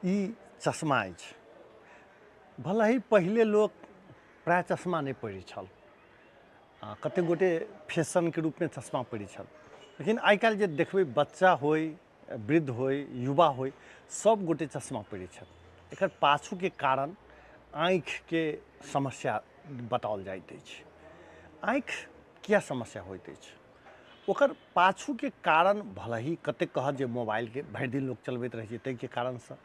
ई चश्मा अछि। भले ही पहिले लोक प्रायः चश्मा नहि पहिरै छल आ कतेक गोटे फैशनके रूपमे चश्मा पहिरै छल, लेकिन आइ काल्हि जे देखबै बच्चा होइ, वृद्ध होइ, युवा होइ, सब गोटे चश्मा पहिरै छथि। एकर पाछूके कारण आँखिके समस्या बताओल जाइत अछि। आँखि किया समस्या होइत अछि, ओकर पाछूके कारण भले ही कतेक कहत जे मोबाइलके भरि दिन लोक चलबैत रहै छै ताहिके कारणसँ,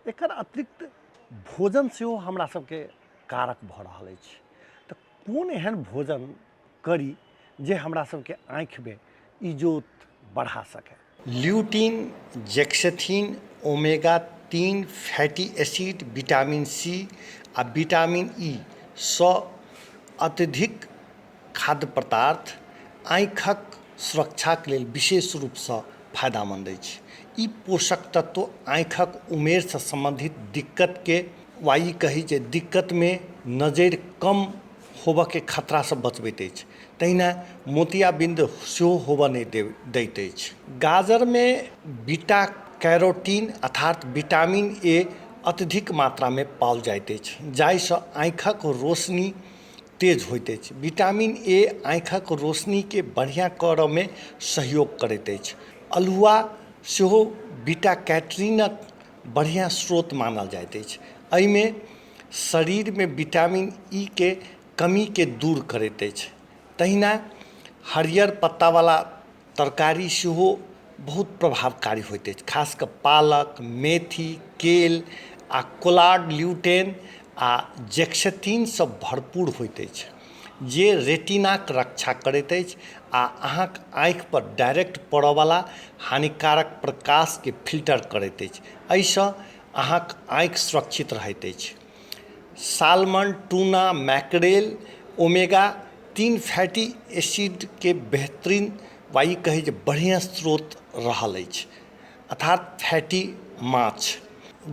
एकर अतिरिक्त भोजन सेहो हमरा सबके कारक भऽ रहल अछि। तऽ कोन एहन भोजन करी जे हमरा सबके आँखिमे इजोत बढ़ा सकै? Lutein, zeaxanthin, omega 3 fatty acid, vitamin C आ विटामिन ई सँ अत्यधिक खाद्य पदार्थ आँखिक सुरक्षाक लेल विशेष रूपसँ फायदामन्द अछि। ई पोषक तत्व आँखिक उमेरसँ सम्बन्धित दिक्कतके वा ई कही जे दिक्कतमे नजरि कम होबऽके खतरासँ बचबैत अछि, तहिना मोतियाबिन्द सेहो होबऽ नहि दैत अछि। गाजरमे बीटा कैरोटीन अर्थात विटामिन ए अत्यधिक मात्रामे पाओल जाइत अछि, जाहिसँ आँखिक रोशनी तेज होइत अछि। विटामिन ए आँखिक रोशनीके बढ़िआँ करऽमे सहयोग करैत अछि। अल्हुआ सेहो बीटा कैटरिनक बढ़िआँ स्रोत मानल जाइत अछि। एहिमे शरीरमे विटामिन ई के कमीके दूर करैत अछि। तहिना हरियर पत्तावला तरकारी सेहो बहुत प्रभावकारी होइत अछि। खास कऽ पालक, मेथी, केल आ कोलाड ल्यूटेन आ जेक्सेथिनसँ भरपूर होइत अछि, जे रेटिनाक रक्षा करैत अछि आ अहाँक आँखिपर डायरेक्ट पड़ऽवला हानिकारक प्रकाशके फिल्टर करैत अछि। एहिसँ अहाँक आँखि सुरक्षित रहैत अछि। Salmon, tuna, mackerel omega 3 fatty एसिडके बेहतरीन वा ई कही जे बढ़िआँ स्रोत रहल अछि, अर्थात फैटी माछ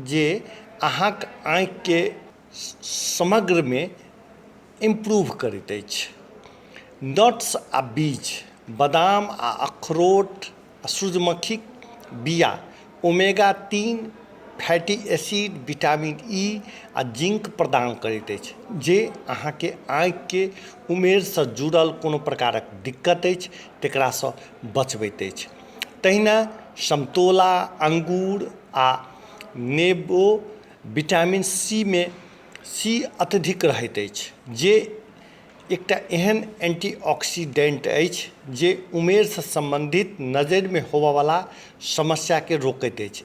जे अहाँक आँखिके समग्रमे इम्प्रूव करैत अछि। नट्स आ बीज, बादाम आ अखरोट आ सूरजमुखीक बिआ omega 3 fatty acid, vitamin E आ जिंक प्रदान करैत अछि, जे अहाँके आँखिके उमेरसँ जुड़ल कोनो प्रकारक दिक्कत अछि तकरासँ बचबैत अछि। तहिना समतोला, अंगूर आ नेबो विटामिन सी मे सी अत्यधिक रहैत अछि, जे एकटा एहन एंटीऑक्सीडेंट अछि जे उमेरसँ सम्बन्धित नजरिमे होबऽवला समस्याके रोकैत अछि।